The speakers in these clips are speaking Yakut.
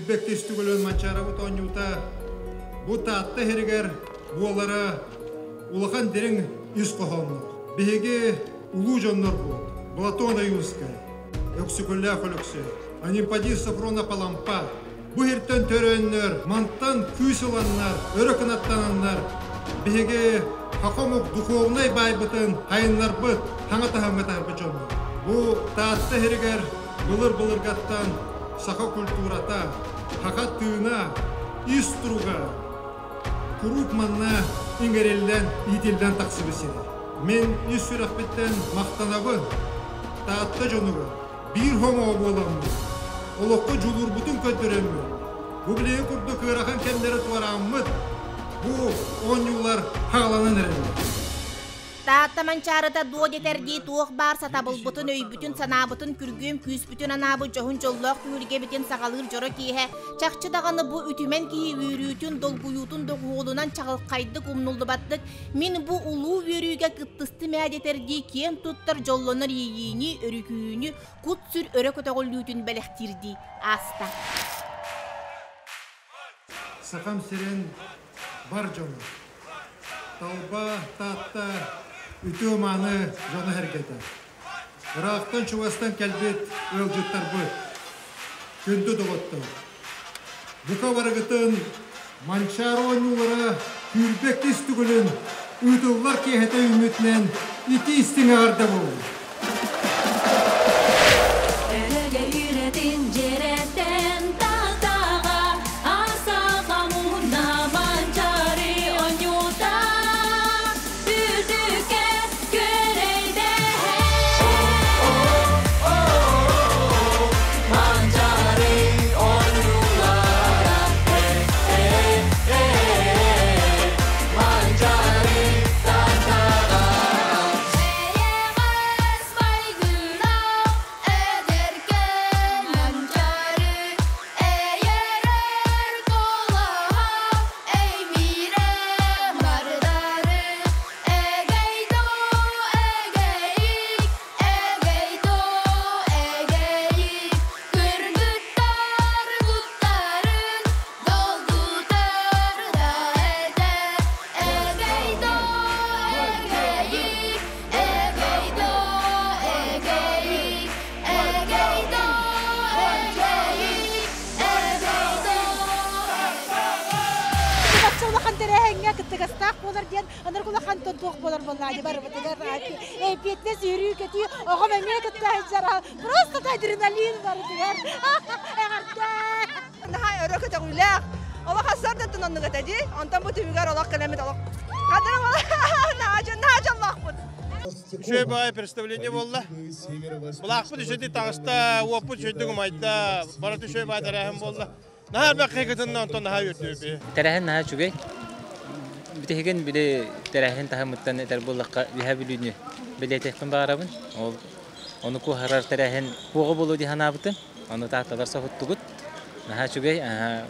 Сүүрбэккис түгөлөн Манчаарабыт оонньуута бу Таатта иһиригэр буолара улахан дириҥ ис хоһоонноох. Биһиги улуу дьоннорбут Платон Ойуунскай, Өксөкүлээх Өлөксөй, Анемподист Софронов Алампа бу иһиртэн төрөөннөр, мантан күүс ыланнар, өрө кынаттананнар биһиги саха омук духовнай баайбытын хайыннарбыт, хаҥа таһымҥа таһарбыт дьоннор. Бу Таатта иһиригэр былыр-былыргаттан саха культурата, саха тыына, ис туруга куруук манна иҥэриллэн, иитиллэн тахсыбыт сирэ. Мин ис сүрэхпиттэн махтанабын Таатта дьонугар, биир хомоҕо буоламмыт, олоххо дьулуурбутун көрдөрөммүт, бу билигин курдук ыарахан кэмнэри туорааммыт, бу оонньуулар хааланан эрэллэр. Таатта Манчаарыта дуо дэтэрдии туох баар сатабылбытын, өйбүтүн-санаабытын, күргүөм күүспүтүн анаабыт дьоһун дьоллоох түһүлгэбитин саҕалыыр дьоро киэһэ чахчы даҕаны бу үтүмэн киһи үөрүүтүн, долгуйуутун доҕуһуолунан чаҕылхайдык умнуллубаттык мин бу улуу үөрүүгэ кыттыстым ээ дэтэрдии киэн туттар дьоллонор иэйиини, өрүкүйүүнү, кут-сүр өрө көтөҕүллүүтүн бэлэхтиирдии ааста. Сахам сирин бар дьоно, талба Таатта үтүө-мааны дьоно-сэргэтэ, ыраахтан-чугастан кэлбит ыалдьыттарбыт, күндү доҕоттор! Бука барыгытын Манчаары оонньуулара сүүрбэккис төгүлүн ыытыллар киэһэтэ үүммүтүнэн итии истиҥ эҕэрдэ буоллун! Өрөгө үөрэтин дьиэрэттэн Тааттаҕа асаха муһунна Манчаары оонньуута үрдүккэ күөрэйдэһэ. Манчаары оонньуулара Манчаары Тааттаҕа. Эйэҕэс майгылаах эдэркээн Манчаары эйэрэр куолаһа эймиирэ мардары эгэй доо эгэйик эгэй доо эгэйик кыргыттар куттарын долгутар да этэ эгэй доо эгэйик эгэй доо эгэйик эгэй доо эгэйик эгэй доо. Бачча улахан тэрээһиҥҥэ кыттыгастаах буолар диэн анарг улахан туох буолар буоллаа барыбытыгар эппиэтинэс үөрүү көтүү оҕом эмиэ кытта сылдьар просто адреналин барытыгар эҕэрдэ. Наһаа өрө көтөҕүүлээх. Олох ассардаттан оннук этэ дии. Онтон бу түмүгэр олох кэлэммит олох хадырым наһаа дьоллоохпут. Үчүгэй баҕайы представление буолла. Былаахпыт үчүгэй таҕыста, уоппут үчүгэйдик умайда, барыта үчүгэй баҕайы тэрээһин буолла. Наһаа элбэх киһи кытынна, онтон наһаа үөрдүбүт. Тэрээһин наһаа үчүгэй. Бүтүһүгүн били тэрээһин таһымыттан этэр буоллахха, Үһээ Бүлүүнү бэлиэтиэхпин баҕарабын. Ол ону куоһарар тэрээһин куоҕа буолуо дии санаабытым. Ону таатталар соһуттугут. Наһаа үчүгэй,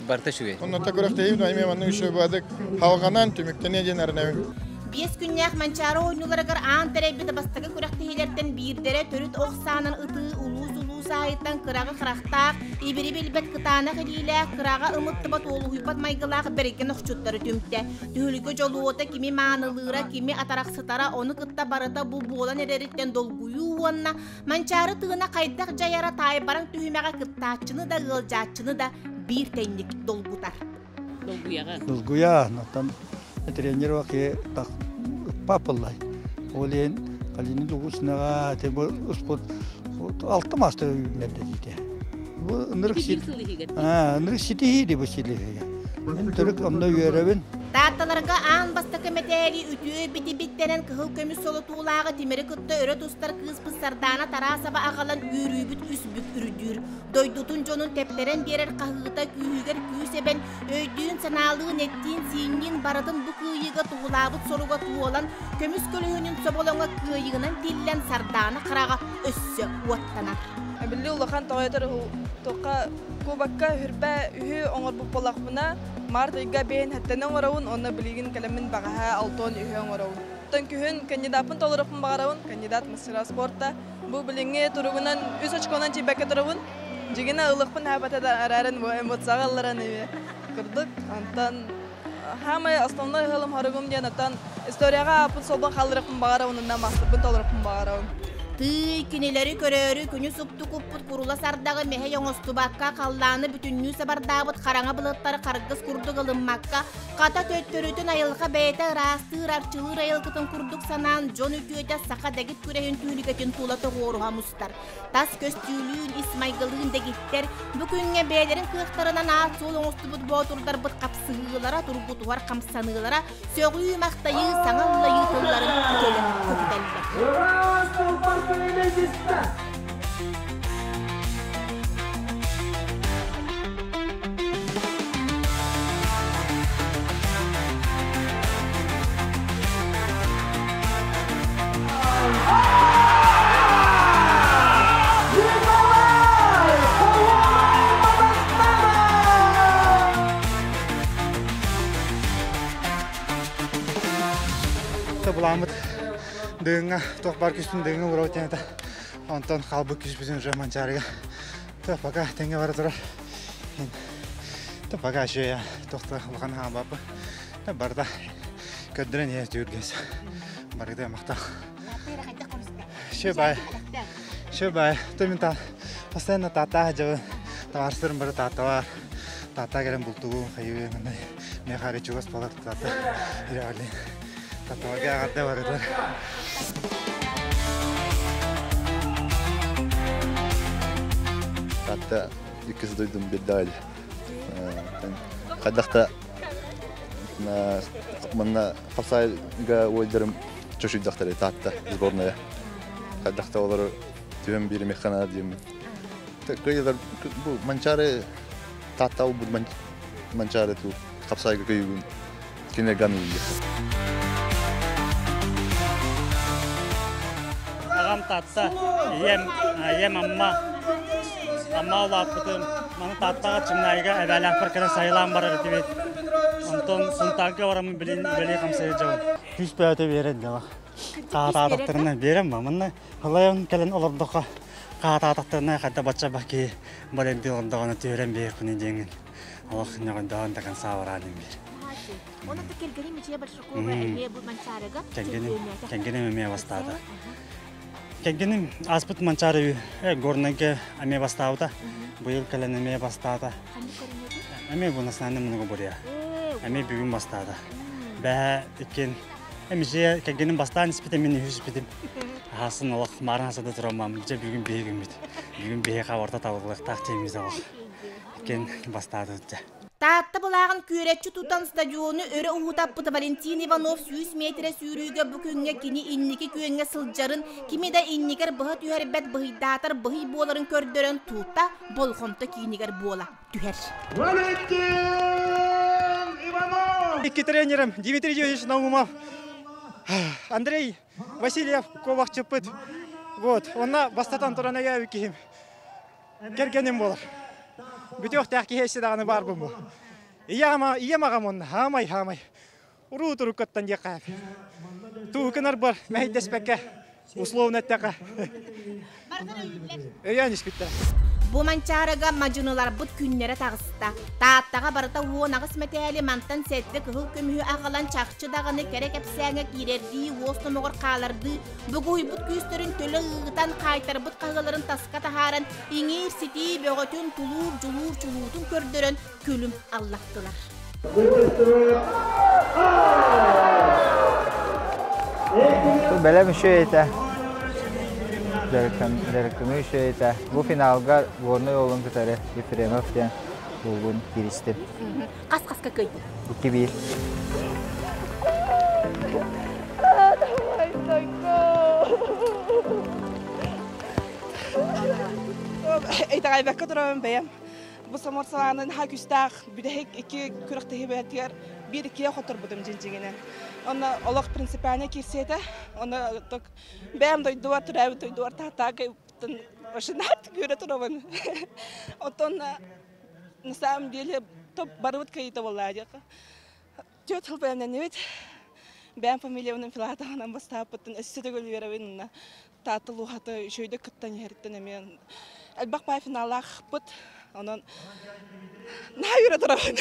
барыта үчүгэй. Оннуттан күрэхтэһиибит эмиэ маннык үчүгэй баадык халҕанан түмүктэниэ диэн эрэнэбин. Биэс күннээх Манчаары оонньууларыгар аан тэрэйбит бастакы күрэхтэһиилэртэн биирдэрэ төрүт ох саанан ытыы улуус-улуус аайыттан кыраҕы харахтаах, ибири билбэт кытаанах илиилээх, кыраҕа ымыттыбат уолуһуйбат майгылаах бэргэн охчуттары түмтэ. Түһүлгэ дьолуота кими маанылыыра, кими атарахсытара, ону кытта барыта бу буолан эрэриттэн долгуйуу уонна Манчаары тыына хайдах дьайара таайбараҥ түһүмэҕэ кыттааччыны да ыалдьааччыны да биир тэҥник долгутар. Долгуйаҕа. Долгуйа, оттон тренер ваки так папыллай. Ол иһин Калинин угуснаға те бу спорт алты мастер үүннэрдэ диите. Бу ынырык ынырык ситиһии бу силиһигэ. Мен төрүк онно үөрэбин. Таатталарга аан бастакы мэтээли үтүө бити-биттэнэн кыһыл көмүс солотуулааҕы тимири кытта өрө тустар кыыспыт Сардаана Тарасова аҕалан үөрүүбүт үс бүк үрдүүр. Дойдутун дьонун тэптэрэн биэрэр хаһыыта күүһүгэр күүс эбэн, өйдүүн-санаалыын, эттиин-сиинниин барытын бу кыайыыга туһулаабыт соруга туолан, көмүс көлөһүнүн соболоҥо кыайыынан тиллэн Сардаана хараҕа өссө уоттанар. Били улахан тоҕойотор туохха кубокка хүрбэ үһү оҥорбут буоллахпына, март ыйга бэйэн хэттэн оҥоробун уонна билигин кэлэммин баҕаһа алтон үһү оҥоробун. Оттон күһүн кандидаппын толоруохпун баҕарабын, кандидат мастера спорта. Бу билиҥҥи туругунан үс очконан тиийбэккэ турабын. Дьигинэ ылыхпын хаапата да арааран бу эмоцияҕа ылларан эми курдук. Онтон хаамай основной ыһылым хоругум диэн оттон историяҕа ааппын суолбун хаалларыахпын баҕарабын уонна маастарбын толоруохпун баҕарабын. Тыый, кинилэри көрөөрү күнү супту куппут курулас ардаҕы мэһэй оҥостубакка, халлааны бүтүннүү сабардаабыт хараҥа былыттары харгыс курдук ылыммакка, хата төттөрүтүн айылҕа бэйэтэ ыраастыыр, арчылыыр айылгытын курдук санаан, дьон үтүөтэ саха дэгит күрэһин түүлүгэтин тула тоҕуоруһа мустар. Тас көстүүлүүн, ис майгылыын дэгиттэр, бу күҥҥэ бэйэлэрин кыахтарынан аат-суол оҥостубут боотурдарбыт хапсыһыылара, тургутуһар хамсаныылара, сөҕүү-махтайыы, саҥа аллайыы тылларын төлө көтүтэллэр. Буламмыт дыгыҥҥа туох баар күстүн дыгыҥҥа уурабыт диэн этэ. Онтон хаалбыт күспүтүн уже Манчаарыга. То пока тэҥҥэ бара турар. То пока еще я туох да улахан хаамбаппын. Барда көрдөрөн иһэ түһүргэс. Барыта махтал. Все бай. Все бай. То мен та постоянно тата жабы табарсырым бары тата бар. Тата келен бултугу хайы мындай мехари чугас болар тата. Реально. Таталарга агарда барыдар. Татта иккис дойдум бирдагай. Хайдахта манна хапсайга уойдарым чочуйдахтары Таатта сборная. Хайдахта олору түһэн биэримиэххэ диэммин. Кыйылар бу Манчаары Таатта бу Манчаары туу хапсайга көйүгүн кинерган Аҕам Таатта, ийэм, ийэм Амма. Амма улааппытым. Маны Тааттаҕа Чымнаайга эбээлээхпэр кэлэн сайылаан барар этибит. Онтон Сунтаарга бараммын билин үлэлии хамсайа дьабын. Күүс бөҕөтө биэрэн дьалах. Хаатаатахтарына биэрэн ба. Манна халайан кэлэн олордоххо хаатаатахтарына хайда бачча баки баленди олордоҕуна түһэрэн биэхпин диэҥин. Олох ньоҕойдоон до конца бараан биир. Оны кэргэним Мичия Большакова эмиэ бу Манчаарыга Кэргэним эмиэ бастаата. Кэргэним ааспыт Манчаары Горнайга эмиэ бастаабыта. Быйыл кэлэн эмиэ бастаата. Эмиэ бу национальный многоборье. Эмиэ бүгүн бастаата. Бэһэ иккин Эмиже кэргэним бастаан испитим, мин үһүс испитим. Хасын олох марын хасада турамам. Дьэ бүгүн биһи күммүт. Бүгүн биһи хабарта табыллыахтаах тиэмиз олох. Иккин бастааты дьэ. Таатта былааҕын күөрэччи тутан стадиону өрө уһутаппыт Валентин Иванов 100 метрэ сүүрүүгэ бу күҥҥэ кини инники күөҥҥэ сылдьарын, кими да иннигэр быһа түһэрбэт быһыйдаатар быһый буоларын көрдөрөн тута болҕомто киинигэр буола түһэр. Валентин Иванов! Икки тренерим Дмитрий Юрьевич Наумов, Андрей Васильев ковахчыппыт. Вот, онна бастатан туран эгээби киһим. Кэргэним буолар. Бүтүөхтээх киһи эссе даҕаны баарбын бу. Ийэм ийэм аҕам онно хаамай хаамай. Уруу туруккаттан диэххэ. Туу гынарбар мэһэйдэспэккэ условно эттэххэ. Өйөөн испиттэр. Бу Манчаарыга мадьыныларбыт күннэрэ таҕыста. Тааттаҕа барыта 18 мэтээли мантан сэттэ кыһыл көмүһү аҕалан чахчы даҕаны кэрэ кэпсээҥҥэ киирэрдии уос номоҕор хаалардыы бугуһуйбут күүстэрин төлө ыытан хаайтарбыт хаһыаларын таска таһааран иҥиир-ситии бөҕөтүн тулуур-дьулуур чулуутун көрдөрөн күлүм аллаттылар. Бэлэм үчүгэй этэ. Дьарыктаныы үчүгэй этэ. Бу финалга Горнай уолун кытары Ефремов диэн уолун кииристим. Хас-хаска кыайдың? 2-1. Давай, Итэҕэйбэккэ турабын бэйэм. Бу саморсалаанын ха күстээх бүтэһик икки күрэхтэһиибэтигэр биир иккиэ хоторбутум дьиҥ-дьиҥинэн. Онно олох принципиальнай киирсиэтэ. Онно бэйэм дойдубар төрөөбүт дойдубар тааттаакайбыттан машинаат күөрэ турабын. Оттон на самом деле топ барыбыт кыайыыта буоллаа диэххэ. Түөрт сыл бэлэмнэннибит. Бэйэм фамилиябынан Элбэх баай финаллаахпыт. Онон наһаа үөрэ турабын.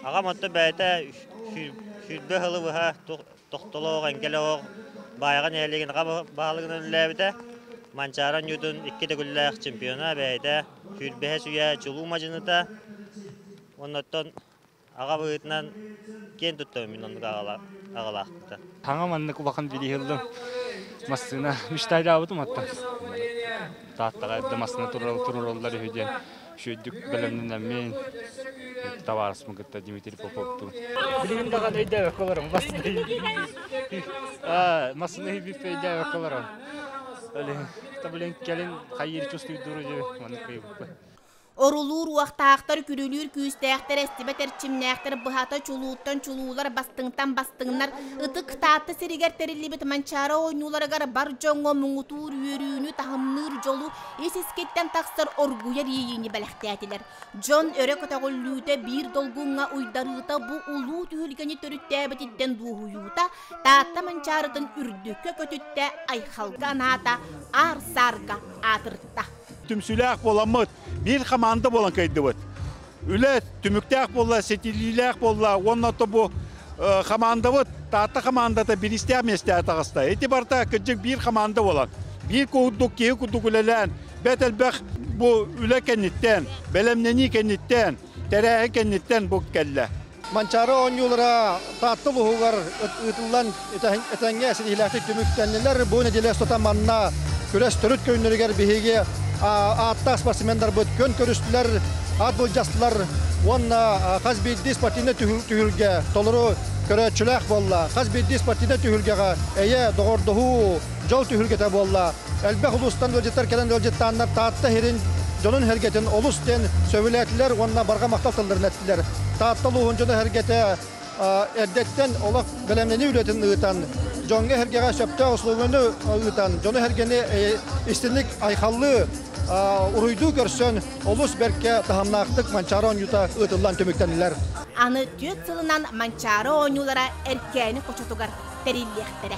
Аҕам онто бэйэтэ сүүрбэ сылы быһа тохтолоох, эҥкэлээх Баайаҕа нэһилиэгин аҕа баһылыгынан үлэлээбитэ. Манчаары оонньуутун икки төгүллээх чемпиона бэйэтэ сүүрбэһис үйэ чулуу мадьыныта. Оннуттан аҕа быһыытынан киэн туттабын мин оннук аҕалаахпыта. Хаҥа маннык улахан билиһиллим массыына мечтайдаабытым оттон. Тааттаҕа эрдэ массыына турараллар үһү диэн үчүгэйдик бэлэмнэнэммин табаарыспын кытта Дмитрий Поповтуун. Билигин даҕаны өйдөөбөккө олорон массыына иһийбиппэ өйдөөбөккө олорон. Блин, кэлин хайыыр чувствуйдуур дии маннык кыйбыппын. Орулуур уохтаахтар, күрүлүүр күүстээхтэр, эстибэт эрчимнээхтэр, быһата чулууттан чулуулар, бастыҥтан бастыҥнар ытык Таатта сиригэр тэриллибит Манчаары оонньууларыгар бар дьоҥҥо муҥутуур үөрүүнү, таһымныыр дьолу, ис-искиттэн тахсар оргуйар иэйиини бэлэхтээтилэр. Дьон өрө көтөҕүллүүтэ, биир долгуҥҥа уйдарыыта бу улуу түһүлгэни төрүттээбититтэн дуоһуйуута Таатта Манчаарытын үрдүккэ көтүттэ, айхалга анаата, аар-саарга аатырта. Түмсүүлээх буоламмыт, биир хамаанда буолан кыайдыбыт. Үлэ түмүктээх буолла, ситиһиилээх буолла уонна то бу хамаандабыт Таатта хамаандата бириистээх миэстэҕэ таҕыста. Ити барыта кырдьык биир хамаанда буолан, биир курдук киһи курдук үлэлээн, бэрт элбэх бу үлэ кэнниттэн, бэлэмнэнии кэнниттэн, тэрээһин кэнниттэн бу кэллэ. Манчаары оонньуулара Таатта улууһугар ыытыллан этэҥҥэ ситиһиилээхтик түмүктэннилэр. Бу нэдиэлэ устата манна күрэс төрүт көрүҥнэригэр биһиги ааттаах спортсменнарбыт күөн көрүстүлэр, аат былдьастылар уонна хас биирдии спортивнай түһүлгэ толору көрөөччүлээх буолла. Хас биирдии спортивнай түһүлгэҕэ эйэ, доҕордоһуу, дьол түһүлгэтэ буолла. Элбэх улуустан ыалдьыттар кэлэн ыалдьыттааннар Таатта сирин дьонун сэргэтин олус диэн сөбүлээтилэр уонна барҕа махтал тылларын эттилэр. Таатта улууһун дьоно-сэргэтэ эрдэттэн олох бэлэмнэнии үлэтин ыытан, дьоҥҥо-сэргэҕэ сөптөөх услуганы ыытан, дьону-сэргэни истинник айхаллыы, уруйдуу көрсөн, олус бэркэ таһымнаахтык Манчаары оонньуута ыытыллан түмүктэннилэр. Аны 4 сылынан Манчаары оонньуулара Эркээни хочотугар тэриллиэхтэрэ.